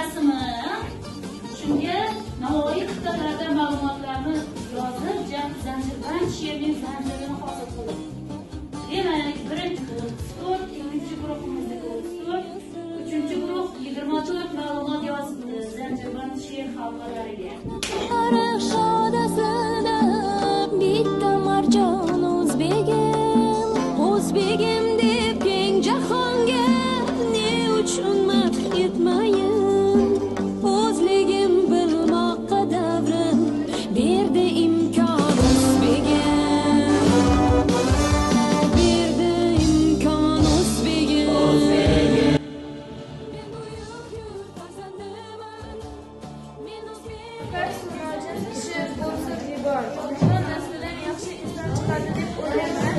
rasmi. Shunga Navoiy qit'alarida ma'lumotlarni yozib, zanjirband she'rning zanjirini hosil qildik. Demak, birinchi 34, ikkinchi guruhimizdagi 34, uchinchi guruh 24 ma'lumot yozibdi zanjirband she'r halqalariga. Bitta marjon o'zbegim, o'zbegim deb keng jahonga ne uchun madh etmayin? O'zligim bilmoqqa davrim berdi imkon o'zbegim, berdi imkon o'zbegim. Men buyuk yurt farzandiman, men o'zbek. Kishi bo'lsa bebor, Otaxon naslidan yaxshi inson chiqadi deb o'ylayman.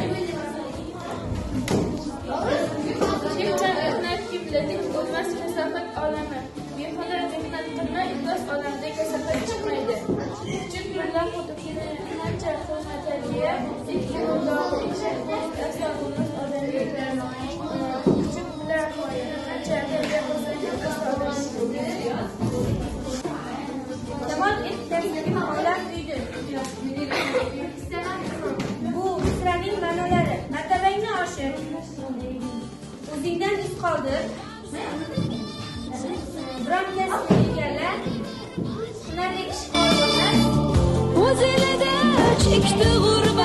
Chekkan mehnat kimladik o'lmas kasofat olami. Behunar mehnat qilma, iflos olamda kasofat chiqmaydi. Kuchuk birla xotini qancha qilma tarbiya, ikki o'rtog'i eshak do'st aslo bo'lmas odamga. Kuchuk bilan xotini qancha tarbiya qilsang ham aslo bo'lmas. Kamol et kasbini olam uydir. Bu misraning ma'nolari: martabangni oshir, o'zingdan iz qoldir, biron kasbni egalla, hunarli kishi xor bo'lmas. O'z elida chekdi g'urbat.